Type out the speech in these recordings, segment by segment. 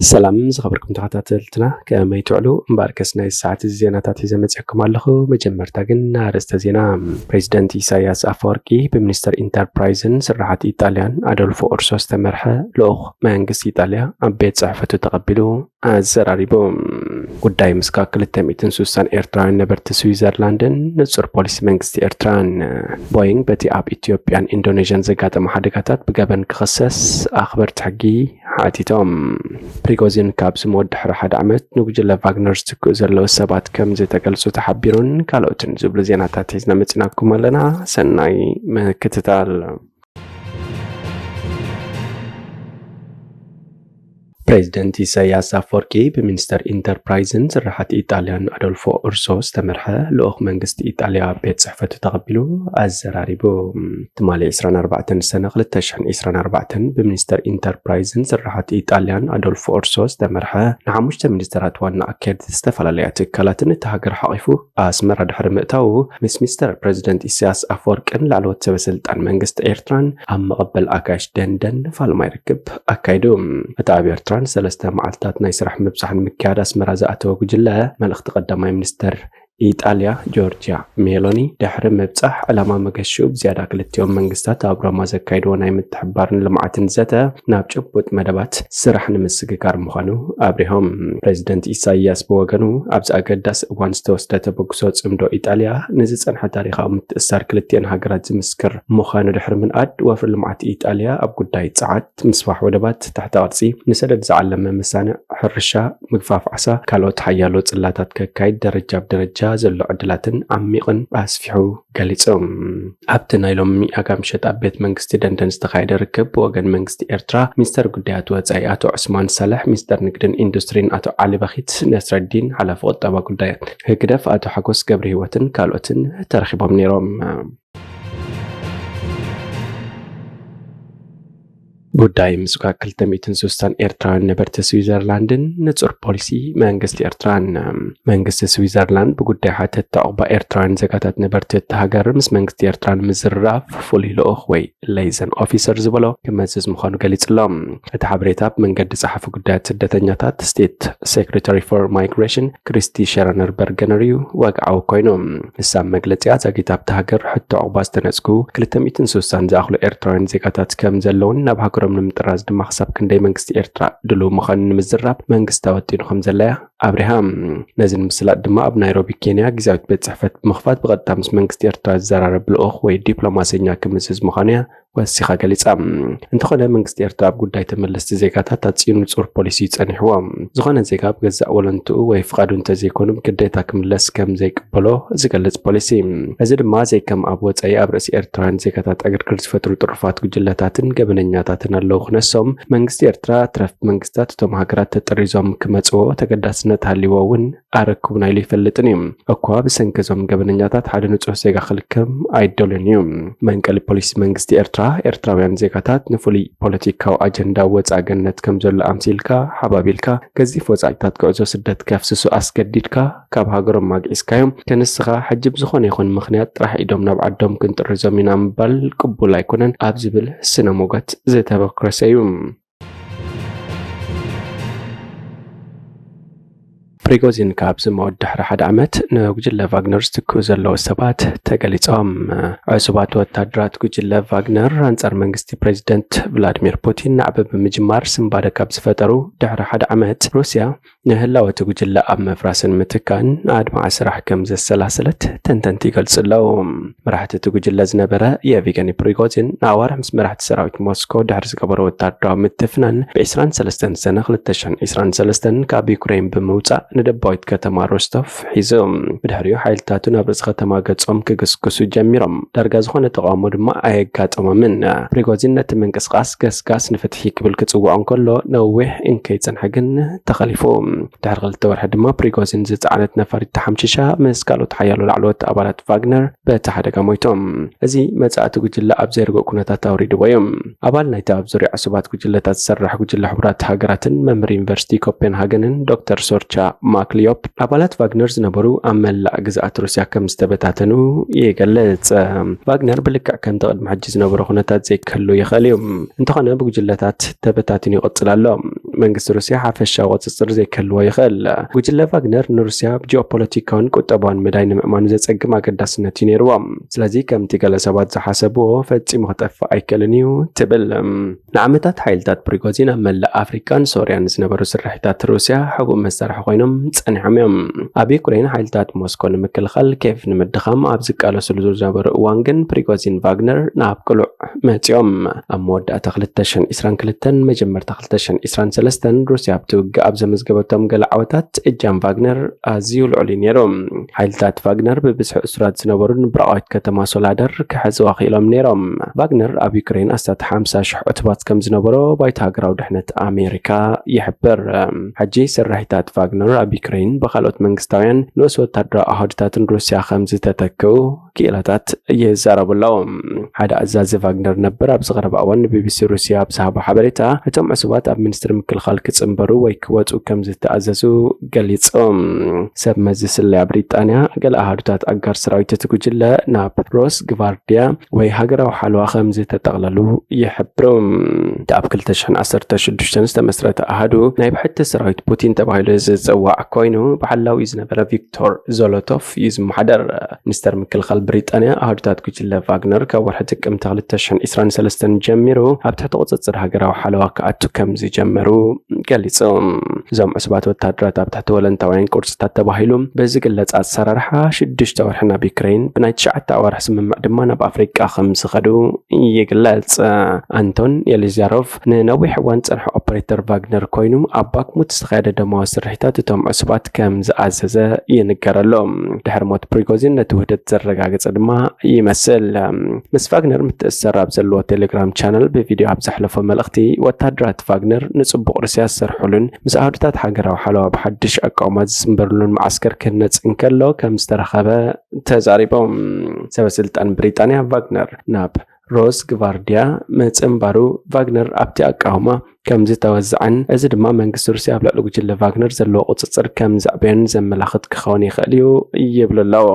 ሰላም ዝኸበርኩም ተኸታተልትና፣ ከመይ ትውዕሉ? እምበኣርከስ ናይ ሰዓት እዚ ዜናታት ሒዘ መጺኣኩም ኣለኹ። መጀመርታ ግን ኣርእስተ ዜና። ፕሬዚደንት ኢሳያስ ኣፈወርቂ ብሚኒስተር ኢንተርፕራይዝን ስራሓት ኢጣልያን ኣዶልፎ ኡርሶ ዝተመርሐ ልኡኽ መንግስቲ ኢጣልያ ኣብ ቤት ጽሕፈቱ ተቐቢሉ ኣዘራሪቡ። ጉዳይ ምስካብ ክልተ ሚእትን ስሳን ኤርትራውያን ነበርቲ ስዊዘርላንድን ንጹር ፖሊሲ መንግስቲ ኤርትራን። ቦይንግ በቲ ኣብ ኢትዮጵያን ኢንዶኔዥያን ዘጋጠመ ሓደጋታት ብገበን ክኸሰስ ኣኽበርቲ ሕጊ ሓቲቶም። ፕሪጎዚን ካብ ዝሞት ድሕሪ ሓደ ዓመት ንጉጅለ ቫግነር ዝትክኡ ዘለዉ ሰባት ከም ዝተገልጹ ተሓቢሩን ካልኦትን ዝብሉ ዜናታት ሒዝና መጺናኩም ኣለና። ሰናይ ምክትታል። ፕሬዚደንት ኢሳያስ ኣፈወርቂ ብሚኒስተር ኢንተርፕራይዝን ስራሓት ኢጣልያን ኣዶልፎ ኡርሶ ዝተመርሐ ልኡኽ መንግስቲ ኢጣልያ ኣብ ቤት ጽሕፈቱ ተቐቢሉ ኣዘራሪቡ። ትማሊ ዕስራን ኣርባዕተን ሰነ ክልተ ሽሕን ዕስራን ኣርባዕተን ብሚኒስተር ኢንተርፕራይዝን ስራሓት ኢጣልያን ኣዶልፎ ኡርሶ ዝተመርሐ ንሓሙሽተ ሚኒስተራት ዋና ኣካየድቲ ዝተፈላለያ ትካላትን እቲ ሃገር ሓቒፉ ኣስመራ ድሕሪ ምእታዉ፣ ምስ ሚስተር ፕሬዚደንት ኢሳያስ ኣፈወርቅን ላዕለዎት ሰበ ስልጣን መንግስቲ ኤርትራን ኣብ መቐበል ኣጋይሽ ደንደን ፋልማይ ርክብ ኣካይዱ። እቲ ኣብ ኤርትራ ንሰለስተ መዓልታት ናይ ስራሕ ምብጻሕ ንምክያድ ኣስመራ ዝኣተወ ጉጅለ፣ መልእኽቲ ቀዳማይ ሚኒስተር ኢጣልያ ጆርጅያ ሜሎኒ ድሕሪ ምብጻሕ፣ ዕላማ መገሽኡ ብዝያዳ ክልቲኦም መንግስታት ኣብ ሮማ ዘካይድዎ ናይ ምትሕብባርን ልምዓትን ዘተ ናብ ጭቡጥ መደባት ስራሕ ንምስግጋር ምዃኑ ኣብሪሆም። ፕሬዚደንት ኢሳይያስ ብወገኑ፣ ኣብዚ ኣገዳሲ እዋን ዝተወስደ ተበግሶ ጽምዶ ኢጣልያ ንዝጸንሐ ታሪኻዊ ምትእስሳር ክልቲአን ሃገራት ዝምስክር ምዃኑ ድሕሪ ምንኣድ፣ ወፍሪ ልምዓት ኢጣልያ ኣብ ጉዳይ ጸዓት፣ ምስፋሕ ወደባት፣ ትሕተ ቅርጺ፣ ንሰደድ ዝዓለመ መሳንዕ ሕርሻ፣ ምግፋፍ ዓሳ፣ ካልኦት ሓያሎ ጽላታት ከካይድ ደረጃ ብደረጃ ዘሎ ዕድላትን ዓሚቕን ኣስፊሑ ገሊጹ። ኣብቲ ናይ ሎሚ ኣጋ ምሸት ኣብ ቤት መንግስቲ ደንደን ዝተኻየደ ርክብ፣ ብወገን መንግስቲ ኤርትራ፣ ሚኒስተር ጉዳያት ወጻኢ ኣቶ ዑስማን ሳልሕ፣ ሚኒስተር ንግድን ኢንዱስትሪን ኣቶ ዓሊ በኺት ነስረዲን፣ ሓላፊ ቁጠባ ጉዳያት ህግደፍ ኣቶ ሓጎስ ገብረ ህይወትን ካልኦትን ተረኺቦም ነይሮም። ጉዳይ ምስጓግ ክልተ ሚእትን ስሳን ኤርትራውያን ነበርቲ ስዊዘርላንድን ንጹር ፖሊሲ መንግስቲ ኤርትራን። መንግስቲ ስዊዘርላንድ ብጉዳይ ሓተትቲ ዕቑባ ኤርትራውያን ዜጋታት ነበርቲ እቲ ሃገር ምስ መንግስቲ ኤርትራ ንምዝርራብ ፍሉይ ልኡኽ ወይ ሌይዘን ኦፊሰር ዝበሎ ክመዝዝ ምዃኑ ገሊጹ ኣሎ። እቲ ሓበሬታ ብመንገዲ ጸሓፊ ጉዳያት ስደተኛታት፣ ስቴት ሴክሬታሪ ፎር ማይግሬሽን፣ ክሪስቲ ሸረነር በርገነር እዩ ወግዓዊ ኮይኑ። ንሳ ኣብ መግለጺኣ፣ ዛጊት ኣብቲ ሃገር ሕቶ ዕቑባ ዝተነጽጉ ክልተ ሚእትን ስሳን ዝኣኽሉ ኤርትራውያን ዜጋታት ከም ዘለውን ናብ ሃገሮም ንምጥራዝ ድማ ክሳብ ክንደይ መንግስቲ ኤርትራ ድሉው ምዃኑ ንምዝራብ መንግስቲ ኣወጢኑ ከም ዘለያ ኣብሪሃ። ነዚ ንምስላጥ ድማ ኣብ ናይሮቢ ኬንያ ግዝያዊት ቤት ጽሕፈት ብምኽፋት ብቐጥታ ምስ መንግስቲ ኤርትራ ዝዘራረብ ልኡኽ ወይ ዲፕሎማሰኛ ክምዝዝ ምዃኑ እያ ወሲኻ ገሊጻ። እንተኾነ መንግስቲ ኤርትራ ኣብ ጉዳይ ተመለስቲ ዜጋታት ኣጽዩ ንጹር ፖሊሲ እዩ ጸኒሕዎ። ዝኾነ ዜጋ ብገዛእ ወለንትኡ ወይ ፍቓዱ እንተዘይኮኑ ብግዴታ ክምለስ ከም ዘይቅበሎ ዝገልጽ ፖሊሲ። እዚ ድማ ዘይከም ኣብ ወጻኢ ኣብ ርእሲ ኤርትራውያን ዜጋታት ዕግርግር ዝፈጥሩ ጥሩፋት ጉጅለታትን ገበነኛታትን ኣለዉ ክነሶም፣ መንግስቲ ኤርትራ ትረፍ መንግስታት እቶም ሃገራት ተጠሪዞም ክመጽዎ ተገዳስነት ሃልይዎ እውን ኣረክቡና ኢሉ ኣይፈልጥን እዩ። እኳ ብሰንኪ እዞም ገበነኛታት ሓደ ንጹህ ዜጋ ክልከም ኣይደልን እዩ። መንቀሊ ፖሊሲ መንግስቲ ኤርትራ፣ ኤርትራውያን ዜጋታት ንፍሉይ ፖለቲካዊ ኣጀንዳ ወጻኢ ገነት ከም ዘሎ ኣምሲልካ፣ ሓባቢልካ፣ ገዚፍ ወጻኢታት ጉዕዞ ስደት ከፍስሱ ኣስገዲድካ፣ ካብ ሃገሮም ማግዒስካዮም፣ ከንስኻ ሕጂ ብዝኾነ ይኹን ምኽንያት ጥራሕ ኢዶም ናብ ዓዶም ክንጥርዞም ኢና ምባል ቅቡል ኣይኮነን ኣብ ዝብል ስነ ሞገት ዝተበኮሰ እዩ። ፕሪጎዚን ካብ ዝሞት ድሕሪ ሓደ ዓመት ንጉጅለ ቫግነር ዝትክኡ ዘለዉ ሰባት ተገሊጾም። ዕሱባት ወታደራት ጉጅለ ቫግነር ኣንጻር መንግስቲ ፕሬዚደንት ቭላድሚር ፑቲን ናዕቢ ብምጅማር ስንባደ ካብ ዝፈጠሩ ድሕሪ ሓደ ዓመት፣ ሩስያ ንህላወ እቲ ጉጅለ ኣብ ምፍራስን ምትካእን ኣድማዒ ስራሕ ከም ዘሰላሰለት ተንተንቲ ይገልጹ ኣለዉ። መራሕቲ እቲ ጉጅለ ዝነበረ የቪገኒ ፕሪጎዚን ንኣዋርሕ ምስ መራሕቲ ሰራዊት ሞስኮ ድሕሪ ዝገበሮ ወታደራዊ ምትፍናን ብ ዕስራን ሰለስተን ሰነ ክልተ ሽሕን ዕስራን ሰለስተን ካብ ዩክሬን ብምውጻእ ንደባዊት ከተማ ሮስቶቭ ሒዙ። ብድሕሪኡ ሓይልታቱ ናብ ርእሲ ከተማ ገጾም ክግስግሱ ጀሚሮም። ዳርጋ ዝኾነ ተቃውሞ ድማ ኣየጋጠሞምን። ፕሪጎዚን ነቲ ምንቅስቃስ ገስጋስ ንፍትሒ ክብል ክጽውዖ እንከሎ፣ ነዊሕ እንከይጸንሐ ግን ተኸሊፉ። ድሕሪ ክልተ ወርሒ ድማ ፕሪጎዚን ዝጸዓነት ነፋሪት ተሓምሺሻ ምስ ካልኦት ሓያሎ ላዕለዎት ኣባላት ቫግነር በቲ ሓደጋ ሞይቶም። እዚ መጻኢ እቲ ጉጅለ ኣብ ዘይርጉእ ኩነታት ኣውሪድዎ እዩ። ኣባል ናይቲ ኣብ ዙርያ ዕሱባት ጉጅለታት ዝሰርሕ ጉጅለ ሕቡራት ሃገራትን መምህር ዩኒቨርሲቲ ኮፔንሃገንን ዶክተር ሶርቻ ማክሊዮፕ፣ ኣባላት ቫግነር ዝነበሩ ኣብ መላእ ግዝኣት ሩስያ ከም ዝተበታተኑ ይገልጽ። ቫግነር ብልክዕ ከምቲ ቅድሚ ሕጂ ዝነበሮ ኩነታት ዘይክህሉ ይኽእል እዩ። እንተኾነ ብጉጅለታት ተበታቲኑ ይቕጽል ኣሎ። መንግስቲ ሩስያ ሓፈሻዊ ቁጽጽር ዘይክህልዎ ይኽእል። ጉጅለ ቫግነር ንሩስያ ብጂኦፖለቲካውን ቁጠባውን መዳይ ንምእማኑ ዘጸግም ኣገዳስነት እዩ ነይርዎ። ስለዚ ከምቲ ገለ ሰባት ዝሓሰብዎ ፈጺሙ ክጠፍእ ኣይክእልን እዩ ትብል። ንዓመታት ሓይልታት ፕሪጎዚን ኣብ መላእ ኣፍሪቃን ሶርያን ዝነበሩ ስርሒታት ሩስያ ሕቡእ መሳርሒ ኮይኖም ጸኒሖም እዮም። ኣብ ዩክሬን ሓይልታት ሞስኮ ንምክልኻል ኬፍ ንምድኻም ኣብ ዝቃለስሉ ዝነበሩ እዋን ግን ፕሪጎዚን ቫግነር ናብ ቅሉዕ መጺኦም። ኣብ መወዳእታ ክልተ ሽሕን ዕስራን ክልተን መጀመርታ ክልተ ሽሕን ዕስራን ሰለስተን ሩስያ ኣብቲ ውግእ ኣብ ዘመዝገበቶም ገለ ዓወታት እጃም ቫግነር ኣዝዩ ልዑል እዩ ነይሩ። ሓይልታት ቫግነር ብብዝሒ እሱራት ዝነበሩ ንብራቓዊት ከተማ ሶላደር ክሕዝዋ ክኢሎም ነይሮም። ቫግነር ኣብ ዩክሬን ኣስታት ሓምሳ ሽሕ ዕቱባት ከም ዝነበሮ ባይቶ ሃገራዊ ድሕነት ኣሜሪካ ይሕብር። ሕጂ ስርሒታት ቫግነር ኣብ ዩክሬን ብካልኦት መንግስታውያን ንኡስ ወታደራዊ ኣሃዱታትን ሩስያ ከም ዝተተክኡ ክኢላታት ይዛረቡ ኣለዉ። ሓደ ኣዛዚ ቫግነር ነበር ኣብዚ ቀረባ እዋን ንቢቢሲ ሩስያ ኣብ ዝሃቦ ሓበሬታ፣ እቶም ዕሱባት ኣብ ሚኒስትሪ ምክልኻል ክጽንበሩ ወይ ክወጹ ከም ዝተኣዘዙ ገሊጹ። ሰብ መዚ ስለያ ብሪጣንያ፣ ገለ ኣሃዱታት ኣጋር ሰራዊት እቲ ጉጅለ ናብ ሮስ ግቫርድያ ወይ ሃገራዊ ሓለዋ ከም ዝተጠቕለሉ ይሕብሩ። እቲ ኣብ ክልተ ሽሕን ዓሰርተ ሽዱሽተን ዝተመስረተ ኣሃዱ ናይ ብሕቲ ሰራዊት ፑቲን ተባሂሉ ዝጽዋዕ ኮይኑ፣ ብሓላዊ ዝነበረ ቪክቶር ዞሎቶፍ እዩ ዝመሓደር። ሚኒስተር ምክልኻል ብሪጣንያ፣ ኣሃዱታት ጉጅለ ቫግነር ካብ ወርሒ ጥቅምቲ ክልተ ሽሕን ዕስራን ሰለስተን ጀሚሩ ኣብ ትሕቲ ቁጽጽር ሃገራዊ ሓለዋ ክኣቱ ከም ዝጀመሩ ገሊጹ። እዞም ዕሱባት ወታደራት ኣብ ትሕቲ ወለንታውያን ቅርጽታት ተባሂሉ ብዝግለጽ ኣሰራርሓ ሽዱሽተ ወርሒ ናብ ዩክሬን፣ ብናይ ትሽዓተ ኣዋርሕ ስምምዕ ድማ ናብ ኣፍሪቃ ከም ዝኸዱ ይግለጽ። ኣንቶን የሊዛሮቭ ንነዊሕ እዋን ዝጸንሐ ኦፐሬተር ቫግነር ኮይኑ፣ ኣብ ባክሙት ዝተኻየደ ደማዊ ስርሒታት እቶም ዕሱባት ከም ዝኣዘዘ ይንገረሉ። ድሕሪ ሞት ፕሪጎዚን ነቲ ውህደት ዘረጋገጸ ድማ ይመስል። ምስ ቫግነር ምትእስሳር ኣብ ዘለዎ ቴሌግራም ቻነል ብቪድዮ ኣብ ዘሕለፎ መልእኽቲ፣ ወታደራት ቫግነር ንጽቡቕ ሩስያ ዝሰርሑሉን ምስ ኣሃዱታት ሃገራዊ ሓለዋ ብሓድሽ ኣቃውማ ዝጽንበሩሉን መዓስከር ክህነጽ እንከሎ ከም ዝተረኸበ ተዛሪቦም። ሰበ ስልጣን ብሪጣንያ ቫግነር ናብ ሮስ ግቫርድያ ምጽንባሩ ቫግነር ኣብቲ ኣቃውማ ከም ዝተወዝዐን፣ እዚ ድማ መንግስቲ ሩስያ ኣብ ልዕሊ ጉጅለ ቫግነር ዘለዎ ቁጽጽር ከም ዘዕበዮን ዘመላኽት ክኸውን ይኽእል እዩ ይብሉ ኣለዉ።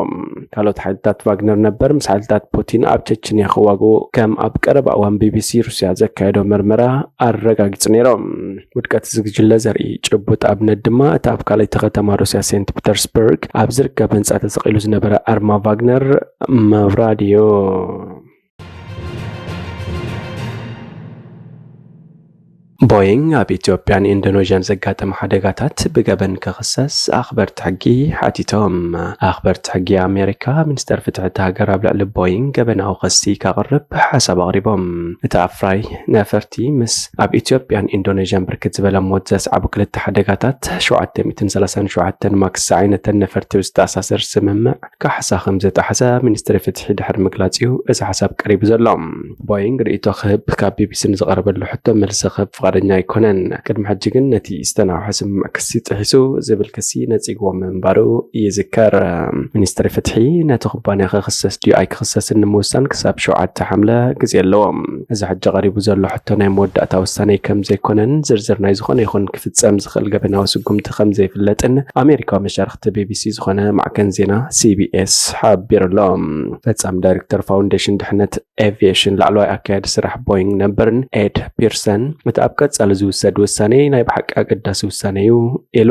ካልኦት ሓይልታት ቫግነር ነበር ምስ ሓይልታት ፑቲን ኣብ ቸችንያ ክዋግኡ ከም ኣብ ቀረባ እዋን ቢቢሲ ሩስያ ዘካየዶ መርመራ ኣረጋጊጹ ነይሮም። ውድቀት እዚ ጉጅለ ዘርኢ ጭቡጥ ኣብነት ድማ እቲ ኣብ ካልኣይቲ ከተማ ሩስያ ሴንት ፒተርስበርግ ኣብ ዝርከብ ህንጻ ተሰቒሉ ዝነበረ ኣርማ ቫግነር ምውራድ እዩ። ቦይንግ ኣብ ኢትዮጵያን ኢንዶኔዥያን ዘጋጠመ ሓደጋታት ብገበን ክኽሰስ ኣኽበርቲ ሕጊ ሓቲቶም። ኣኽበርቲ ሕጊ ኣሜሪካ፣ ሚኒስተር ፍትሒ እታ ሃገር ኣብ ልዕሊ ቦይንግ ገበናዊ ክሲ ከቕርብ ሓሳብ ኣቕሪቦም። እቲ ኣፍራይ ነፈርቲ ምስ ኣብ ኢትዮጵያን ኢንዶኔዥያን ብርክት ዝበለ ሞት ዘስዓቡ ክልተ ሓደጋታት፣ ሸውዓተ ሚእትን ሰላሳን ሸውዓተን ማክስ ዝዓይነተን ነፈርቲ ብዝተኣሳሰር ስምምዕ ካሕሳ ከም ዝጠሓሰ ሚኒስትሪ ፍትሒ ድሕሪ ምግላጽ እዩ እዚ ሓሳብ ቀሪቡ ዘሎ። ቦይንግ ርእይቶ ክህብ ካብ ቢቢሲ ንዝቐረበሉ ሕቶ መልሲ ክህብ ፍቓደኛ ኣይኮነን። ቅድሚ ሕጂ ግን ነቲ ዝተናውሐ ስምምዕ ክሲ ጥሒሱ ዝብል ክሲ ነጺግዎ ምንባሩ ይዝከር። ሚኒስትሪ ፍትሒ ነቲ ኩባንያ ክኽሰስ ድዩ ኣይክኽሰስን ንምውሳን ክሳብ ሸውዓተ ሓምለ ግዜ ኣለዎ። እዚ ሕጂ ቀሪቡ ዘሎ ሕቶ ናይ መወዳእታ ውሳኔ ከም ዘይኮነን ዝርዝር ናይ ዝኾነ ይኹን ክፍጸም ዝኽእል ገበናዊ ስጉምቲ ከም ዘይፍለጥን ኣሜሪካዊ መሻርኽቲ ቢቢሲ ዝኾነ ማዕከን ዜና ሲቢኤስ ሓቢሩ ኣሎ። ፈጻሚ ዳይሬክተር ፋውንዴሽን ድሕነት ኤቪየሽን ላዕለዋይ ኣካያዲ ስራሕ ቦይንግ ነበርን ኤድ ፒርሰን፣ እቲ ኣብ ቀጻሊ ዝውሰድ ውሳኔ ናይ ብሓቂ ኣገዳሲ ውሳኔ እዩ ኢሉ።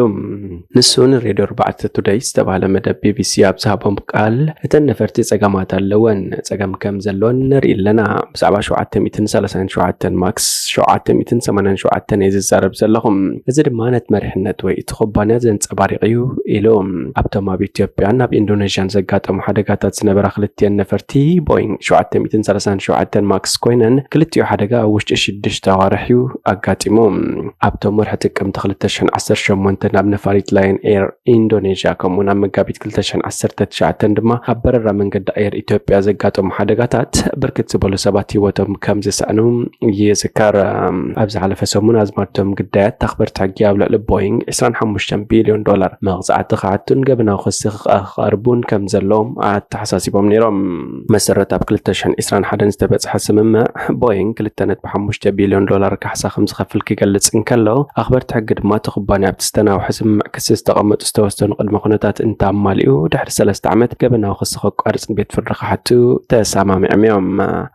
ንሱ ንሬድዮ ኣርባዕተ ቱደይ ዝተባህለ መደብ ቢቢሲ ኣብ ዝሃቦም ቃል፣ እተን ነፈርቲ ጸገማት ኣለወን፣ ጸገም ከም ዘለወን ንርኢ ኣለና። ብዛዕባ ሸውዓተ ሚእትን ሰላሳን ሸውዓተን ማክስ ሸውዓተ ሚእትን ሰማንያን ሸውዓተን እየ ዝዛረብ ዘለኹ። እዚ ድማ ነቲ መሪሕነት ወይ እቲ ኩባንያ ዘንጸባርቕ እዩ ኢሉ። ኣብቶም ኣብ ኢትዮጵያን ኣብ ኢንዶኔዥያን ዘጋጠሙ ሓደጋታት ዝነበራ ክልቲኤን ነፈርቲ ቦይንግ ሸውዓተ ሚእትን ሰላሳን ሸውዓተን ማክስ ኮይነን፣ ክልቲኡ ሓደጋ ኣብ ውሽጢ ሽዱሽተ ኣዋርሕ እዩ ኣጋጢሙ። ኣብቶም ወርሒ ጥቅምቲ ክልተ ሽሕን ዓሰርተ ሸሞንተን ኣብ ነፋሪት ላየን ኤር ኢንዶኔዥያ፣ ከምኡውን ኣብ መጋቢት ክልተ ሽሕን ዓሰርተ ትሽዓተን ድማ ኣብ በረራ መንገዲ ኣየር ኢትዮጵያ ዘጋጠሙ ሓደጋታት ብርክት ዝበሉ ሰባት ህይወቶም ከም ዝሰኣኑ ይዝከር። ኣብ ዝሓለፈ ሰሙን ኣዝማድቶም ግዳያት ኣኽበርቲ ሕጊ ኣብ ልዕሊ ቦይንግ ዕስራን ሓሙሽተን ቢልዮን ዶላር መቕጻዕቲ ክሓቱን ገበናዊ ክሲ ክቐርቡን ከም ዘለዎም ኣተሓሳሲቦም ነይሮም። መሰረት ኣብ ክልተ ሽሕን ዕስራን ሓደን ዝተበጽሐ ስምምዕ፣ ቦይንግ ክልተ ነጥቢ ሓሙሽተ ቢልዮን ዶላር ካሕሳ ከም ዝኸፍል ክገልጽ እንከሎ፣ ኣኽበርቲ ሕጊ ድማ እቲ ኩባንያ ኣብቲ ዝተናውሐ ስምምዕ ክሲ ዝተቐመጡ ዝተወሰኑ ቅድመ ኩነታት እንተኣማሊኡ ድሕሪ ሰለስተ ዓመት ገበናዊ ክሲ ከቋርጽ ንቤት ፍርዲ ክሓቱ ተሰማሚዖም እዮም።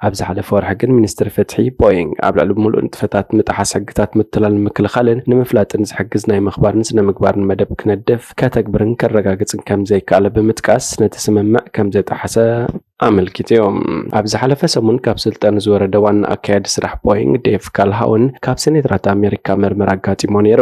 ኣብ ዝሓለፈ ወርሒ ግን ሚኒስትሪ ፍትሒ ቦይንግ ኣብ ልዕሊ ምሉእ ንጥፈታት ምጥሓስ ሕግታት ምትላል ንምክልኻልን ንምፍላጥን ዝሕግዝ ናይ ምኽባርን ስነ ምግባርን መደብ ክነድፍ ከተግብርን ከረጋግጽን ከም ዘይከኣለ ብምጥቃስ ነቲ ስምምዕ ከም ዘጠሓሰ ኣመልኪቱ እዩ። ኣብ ዝሓለፈ ሰሙን ካብ ስልጣን ዝወረደ ዋና ኣካያዲ ስራሕ ቦይንግ ዴቭ ካልሃውን ካብ ሴኔተራት ኣሜሪካ መርመራ ኣጋጢሞ ነይሩ።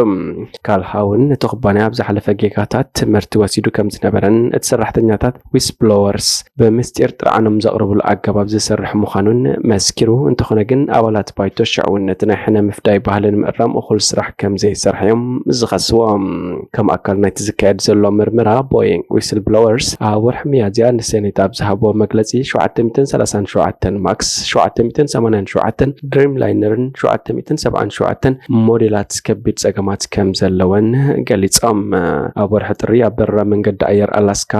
ካልሃውን እቲ ኩባንያ ኣብ ዝሓለፈ ጌጋታት ትምህርቲ ወሲዱ ከም ዝነበረን እቲ ሰራሕተኛታት ዊስብሎወርስ ብምስጢር ጥርዓኖም ዘቕርብሉ ኣገባብ ዝሰርሕ ምዃኑን መስኪሩ። እንተኾነ ግን ኣባላት ባይቶ ሽዑ እውን ነቲ ናይ ሕነ ምፍዳይ ባህሊ ንምእራም እኹል ስራሕ ከም ዘይሰርሐ እዮም ዝኸስዎ። ከም ኣካል ናይቲ ዝካየድ ዘሎ ምርመራ ቦይንግ ዊስል ብሎወርስ ኣብ ወርሒ ሚያዝያ ንሴኔት ኣብ ዝሃብዎ መግለጺ ሸውዓተ ሚእትን ሰላሳን ሸውዓተን ማክስ፣ ሸውዓተ ሚእትን ሰማንያን ሸውዓተን ድሪም ላይነርን ሸውዓተ ሚእትን ሰብዓን ሸውዓተን ሞዴላት ከቢድ ጸገማት ከም ዘለወን ገሊጾም። ኣብ ወርሒ ጥሪ ኣብ በረራ መንገዲ ኣየር ኣላስካ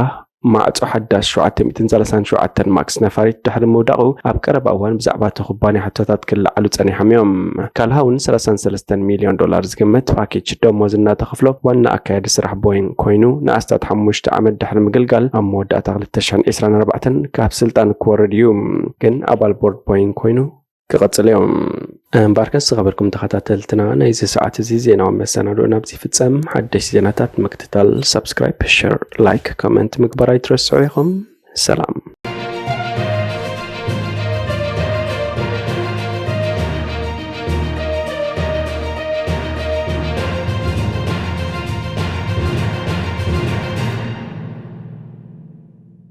ማዕጾ ሓዳስ ሸውዓተ ሚእትን ሰላሳን ሸውዓተን ማክስ ነፋሪት ድሕሪ ምውዳቑ ኣብ ቀረባ እዋን ብዛዕባ እቲ ኩባንያ ሕቶታት ክለዓሉ ጸኒሖም እዮም። ካልሃውን ሰላሳን ሰለስተን ሚልዮን ዶላር ዝግመት ፓኬጅ ደሞዝ እናተኸፍሎ ዋና ኣካያዲ ስራሕ ቦይንግ ኮይኑ ንኣስታት ሓሙሽተ ዓመት ድሕሪ ምግልጋል ኣብ መወዳእታ ክልተ ሽሕን ዕስራን ኣርባዕተን ካብ ስልጣን ክወርድ እዩ። ግን ኣባል ቦርድ ቦይንግ ኮይኑ ክቐጽል እዮም። እምበኣርከስ ዝኸበርኩም ተኸታተልትና ናይዚ ሰዓት እዚ ዜናዊ መሰናድኦ ናብዚ ይፍጸም። ሓደሽቲ ዜናታት ምክትታል ሳብስክራይብ፣ ሸር፣ ላይክ፣ ኮመንት ምግባር ኣይትረስዑ ኢኹም። ሰላም።